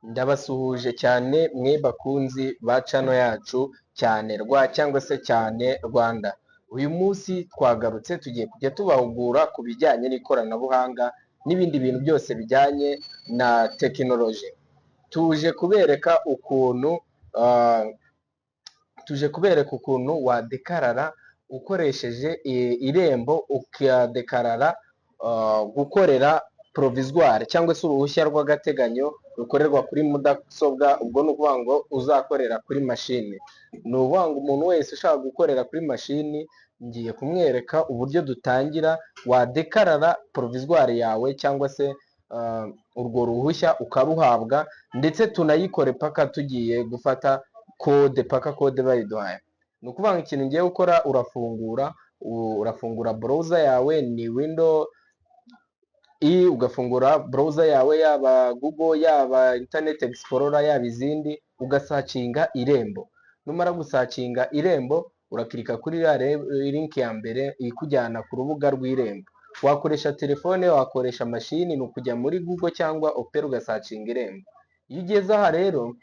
Ndabasuhuje cyane mwe bakunzi ba channel yacu Cyane Rwa cyangwa se Cyane Rwanda. Uyu munsi twagarutse, tugiye kujya tubahugura ku bijyanye n'ikoranabuhanga n'ibindi bintu byose bijyanye na tekinoloji. Tuje kubereka ukuntu wadekarara ukoresheje Irembo, ukadekarara gukorera provisoire cyangwa se uruhushya rw'agateganyo rukorerwa kuri mudasobwa. Ubwo ni ukuvuga ngo uzakorera kuri mashini. Ni ukuvuga ngo umuntu wese ushaka gukorera kuri mashini, ngiye kumwereka uburyo dutangira wadekarara provisoire yawe cyangwa se urwo ruhushya ukaruhabwa, ndetse tunayikore paka tugiye gufata kode, paka kode bayiduhaye. Ni ukuvuga ngo ikintu ngiye gukora, urafungura browser yawe, ni window i ugafungura browser yawe, yaba Google, yaba Internet Explorer, yaba izindi, ugasearchinga Irembo. Numara gusearchinga Irembo, urakirika kuri ya link ya mbere ikujyana ku rubuga rw'Irembo. Wakoresha telefone, wakoresha mashini, ni ukujya muri Google cyangwa Opera ugasearchinga Irembo. Iyo ugeze aha rero,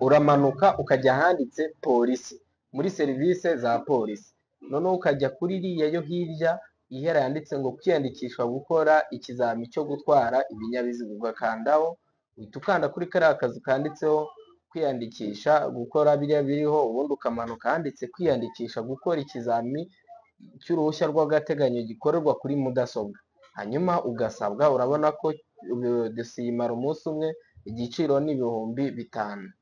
uramanuka ukajya ahanditse polisi, muri serivisi za polisi, noneho ukajya kuri iriya yo hirya ihera yanditse ngo kwiyandikisha gukora ikizami cyo gutwara ibinyabiziga, ugakandaho. Uhita ukanda kuri kariya kazu kanditseho kwiyandikisha gukora biriya biriho, ubundi ukamanuka handitse kwiyandikisha gukora ikizami cy'uruhushya rw'agateganyo gikorerwa kuri mudasobwa, hanyuma ugasabwa. Urabona ko dosiye imara umunsi umwe, igiciro ni 5000.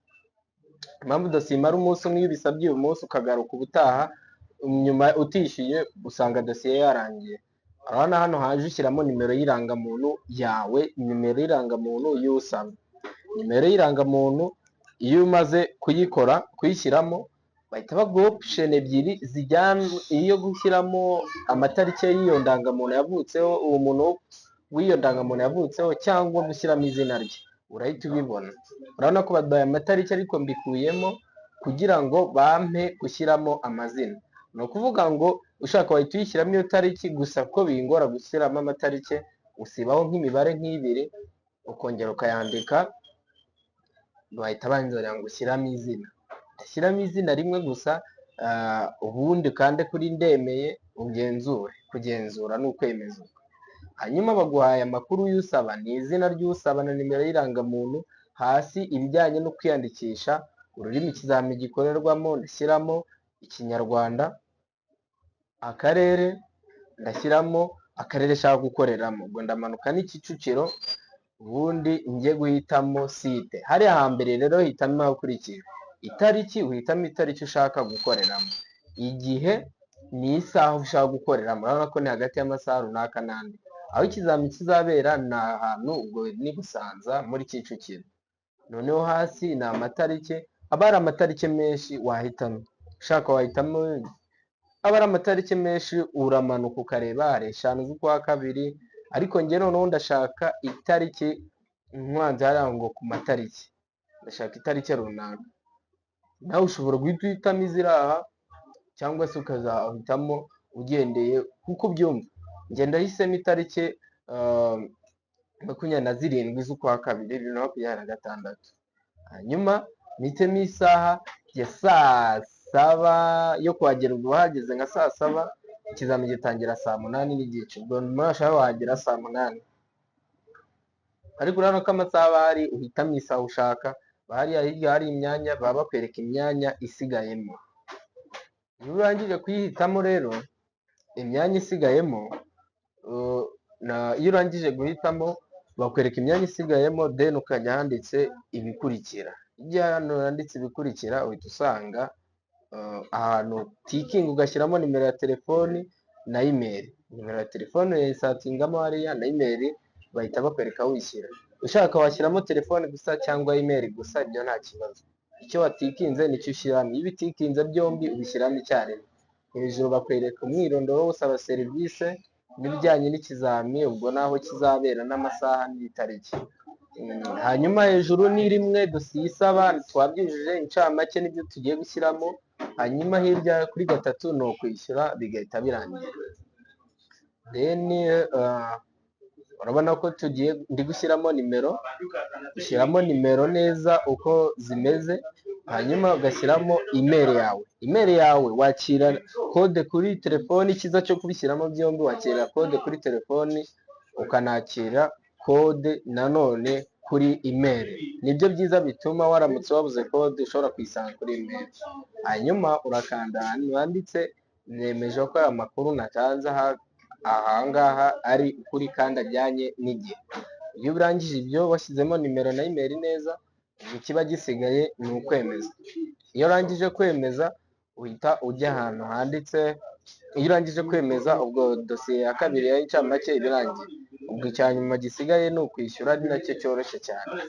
Impamvu dosiye imara umunsi umwe, iyo ubisabye uyu munsi ukagaruka ubutaha nyuma utishyuye, usanga dosiye yarangiye. Urabona hano haje ushyiramo nimero y'irangamuntu yawe, nimero y'irangamuntu y'usaba. Nimero y'irangamuntu iyo umaze kuyikora, kuyishyiramo, bahita baguha option ebyiri zijyana: iyo gushyiramo amatariki y'iyo ndangamuntu yavutseho, uwo muntu w'iyo ndangamuntu yavutseho, cyangwa gushyiramo izina rye. Urahita ubibona. Urabona ko baduhaye amatariki, ariko mbikuyemo kugira ngo bampe gushyiramo amazina. Ni ukuvuga ngo ushaka wahita uyishyiramo iyo tariki gusa, kuko bingora gushyiramo amatariki, usibaho nk'imibare nk'ibiri ukongera ukayandika, bahita banzanira ngo ushyiramo izina. Ndashyiramo izina rimwe gusa, ubundi ukande kuri ndemeye, ugenzure. Kugenzura ni ukwemeza. Hanyuma baguhaye amakuru y'usaba, ni izina ry'usaba na nimero y'irangamuntu. Hasi ibijyanye no kwiyandikisha, ururimi ikizami gikorerwamo, ndashyiramo Ikinyarwanda. Akarere, ndashyiramo akarere nshaka gukoreramo, ubwo ndamanuka ni Kicukiro, ubundi njye guhitamo site. Hariya hambere rero hitamo hakurikije itariki, uhitamo itariki ushaka gukoreramo, igihe ni isaha ushaka gukoreramo. Urabona ko ni hagati y'amasaha runaka n'andi. Aho ikizami kizabera ni ahantu, ubwo ni Busanza muri Kicukiro. Noneho hasi ni amatariki, aba ari amatariki menshi wahitamo. Ushaka wahitamo, aba ari amatariki menshi, uramanuka ukareba hari 5 z'ukwa 2, ariko njye noneho ndashaka itariki nkwanze hariya ngo ku matariki, ndashaka itariki runaka. Nawe ushobora guhita uhitamo iziri aha, cyangwa se ukazahitamo ugendeye kuko ubyumva. Njye ndahisemo itariki 27 z'ukwa 2 2026, hanyuma mpitemo isaha ya saa 7 yo kuhagera. Ubwo hageze nka saa 7, ikizami gitangira saa 8:30, ubwo nashaka wahagera saa 8. Ariko urabona ko amasaha aba ahari, uhitamo isaha ushaka. Hariya hirya hari imyanya, baba bakwereka imyanya isigayemo. Iyo urangije kuyihitamo rero imyanya isigayemo, iyo urangije guhitamo bakwereka imyanya isigayemo, then ukajya ahanditse ibikurikira. Iyo hano handitse ibikurikira, uhita usanga ahantu tickinga, ugashyiramo nimero ya telefoni na email. Nimero ya telefone uyinsertingamo hariya na email, bahita bakwereka aho uyishyira. Ushaka washyiramo telefone gusa cyangwa email gusa, ibyo nta kibazo. Icyo watickinze nicyo ushyiramo. Iyo ubitickinze byombi, ubishyiramo icyarimwe. Hejuru bakwereka umwirondoro w'usaba serivisi n'ibijyanye n'ikizami, ubwo n'aho kizabera n'amasaha n'itariki. Hanyuma hejuru ni rimwe dosiye isaba, twabyujuje, incamake nibyo tugiye gushyiramo. Hanyuma hirya kuri gatatu ni ukwishyura, bigahita birangira. Then Urabona ko tugiye, ndi gushyiramo nimero. Ushyiramo nimero neza uko zimeze, hanyuma ugashyiramo email yawe. Email yawe wakira code kuri telefoni. Icyiza cyo kubishyiramo byombi, wakira code kuri telefoni, ukanakira code nanone kuri email. Nibyo byiza bituma waramutse wabuze code, ushobora kuyisanga kuri email. Hanyuma urakanda ahantu handitse "Nemeje ko aya makuru natanze ahangaha ari ukuri kandi ajyanye n'igihe." Iyo urangije ibyo, washyizemo nimero na email neza, ikiba gisigaye ni ukwemeza. Iyo urangije kwemeza, uhita ujya ahantu handitse, iyo urangije kwemeza, ubwo dosiye ya kabiri y'incamake iba irangiye. Ubwo icya nyuma gisigaye ni ukwishyura, ari nacyo cyoroshye cyane.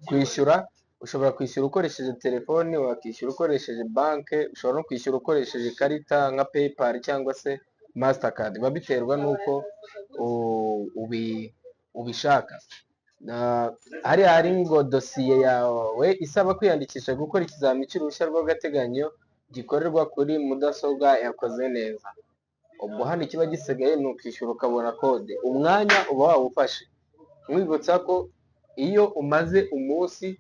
Kwishyura, ushobora kwishyura ukoresheje telefoni, wakishyura ukoresheje banki, ushobora no kwishyura ukoresheje ikarita nka PayPal cyangwa se Mastercard, biba biterwa n'uko ubishaka. Hariya hari ngo dosiye yawe isaba kwiyandikisha gukora ikizamini cy'uruhushya rw'agateganyo gikorerwa kuri mudasobwa yakoze neza. Ubwo hano ikiba gisigaye ni ukwishyura, ukabona code, umwanya uba wawufashe. Nkwibutsa ko iyo umaze umunsi,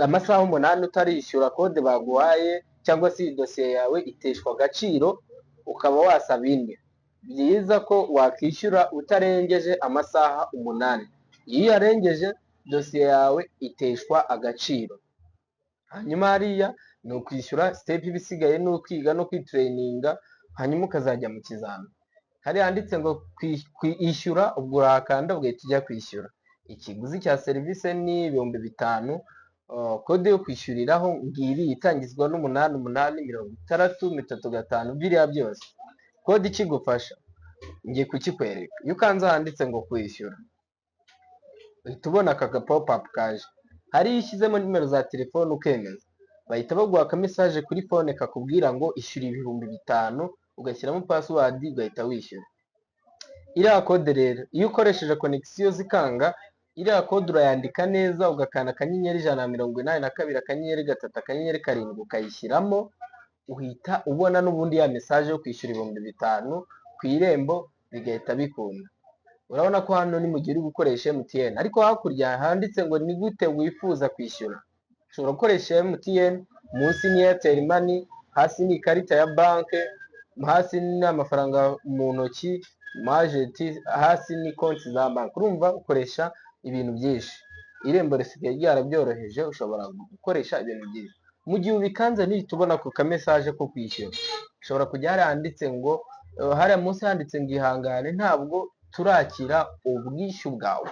amasaha 8 utarishyura, code baguhaye cyangwa se iyi dosiye yawe iteshwa agaciro, ukaba wasaba indi. Byiza ko wakwishyura utarengeje amasaha 8. Iyo uyarengeje, dosiye yawe iteshwa agaciro. Hanyuma hariya ni ukwishyura. Step iba isigaye ni ukwiga no kwitraininga, hanyuma ukazajya mu kizami. Hariya handitse ngo kwishyura, ubwo urakanda ugahita ujya kwishyura. Ikiguzi cya serivisi ni 5000. Code yo kwishyuriraho ngiri, itangizwa n'umunani umunani 60 35, biriya byose. Code ikigufasha ngiye kukikwereka. Iyo ukanze handitse ngo kwishyura, uhita ubona aka ga pop up kaje. Hariya iyo ushyizemo nimero za telefone ukemeza, bahita baguha akamessage kuri phone kakubwira ngo ishyura 5000, ugashyiramo password, ugahita wishyura. Iriya code rero, iyo ukoresheje connexion zikanga, iriya code urayandika neza, ugakanda *182*3*7, ukayishyiramo, uhita ubona n'ubundi ya message yo kwishyura 5000 ku Irembo, bigahita bikunda. Urabona ko hano ni mu gihe uri gukoresha MTN, ariko hakurya handitse ngo ni gute wifuza kwishyura. Ushobora gukoresha MTN, munsi ni Airtel Money, hasi ni ikarita ya banki, hasi ni amafaranga mu ntoki mu agent, hasi ni konti za banki. Urumva ukoresha ibintu byinshi. Irembo risigaye ryarabyoroheje, ushobora gukoresha ibintu byinshi. Mu gihe ubikanze, ntihita ubona ku kamessage ko kwishyura. Ushobora kujya hariya handitse ngo, hariya munsi handitse ngo "Ihangane, ntabwo turakira ubwishyu bwawe."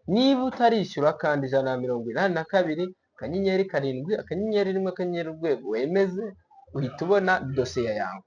Niba utarishyura, kanda *182*7*1*# wemeze, uhita ubona dosiye yawe.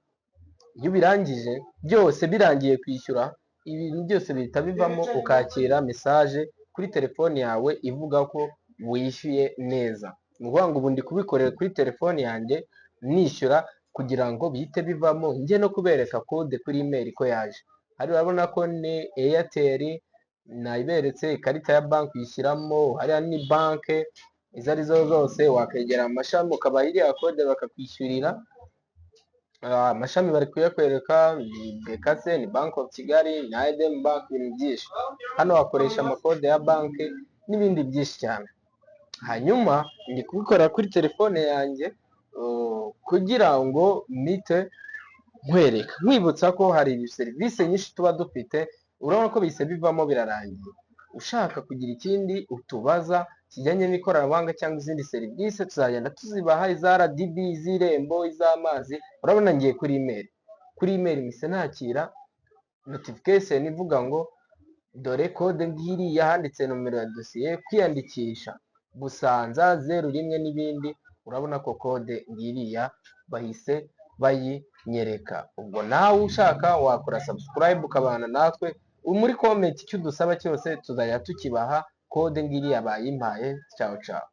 Iyo ubirangije byose, birangiye kwishyura, ibintu byose bihita bivamo, ukakira message kuri telefoni yawe ivuga ko wishyuye neza. Ni ukuvuga ngo ubu ndi kubikorera kuri telefoni yanjye nishyura, kugira ngo bihite bivamo, njye no kubereka code kuri email ko yaje. Hariya urabona ko ni Airtel nayiberetse, ikarita ya banki uyishyiramo, hariya ni banki izo arizo zose. Wakegera amashami ukabaha iriya code bakakwishyurira. Amashami bari kuyakwereka ni BK, ni Bank of Kigali, ni I&M Bank, ibintu byinshi. Hano wakoresha amacode ya banki n'ibindi byinshi cyane. Hanyuma ndi kubikora kuri telefone yanjye kugira ngo mpite nkwereka, nkwibutsa ko hari serivisi nyinshi tuba dufite. Urabona ko bihise bivamo, birarangiye. Ushaka kugira ikindi utubaza kijyanye n'ikoranabuhanga cyangwa izindi serivisi, tuzagenda tuzibaha, iza RDB, iz'Irembo, iz'amazi. Urabona ngiye kuri email. Kuri email mpise nakira notification ivuga ngo dore code ngiriya, handitse nomero ya dosiye, kwiyandikisha Busanza 01 n'ibindi. Urabona ko code ngiriya bahise bayinyereka. Ubwo nawe ushaka wakora subscribe ukabana natwe. Muri comment icyo udusaba cyose tuzajya tukibaha. Code ngiriya bayimpaye. Ciao ciao.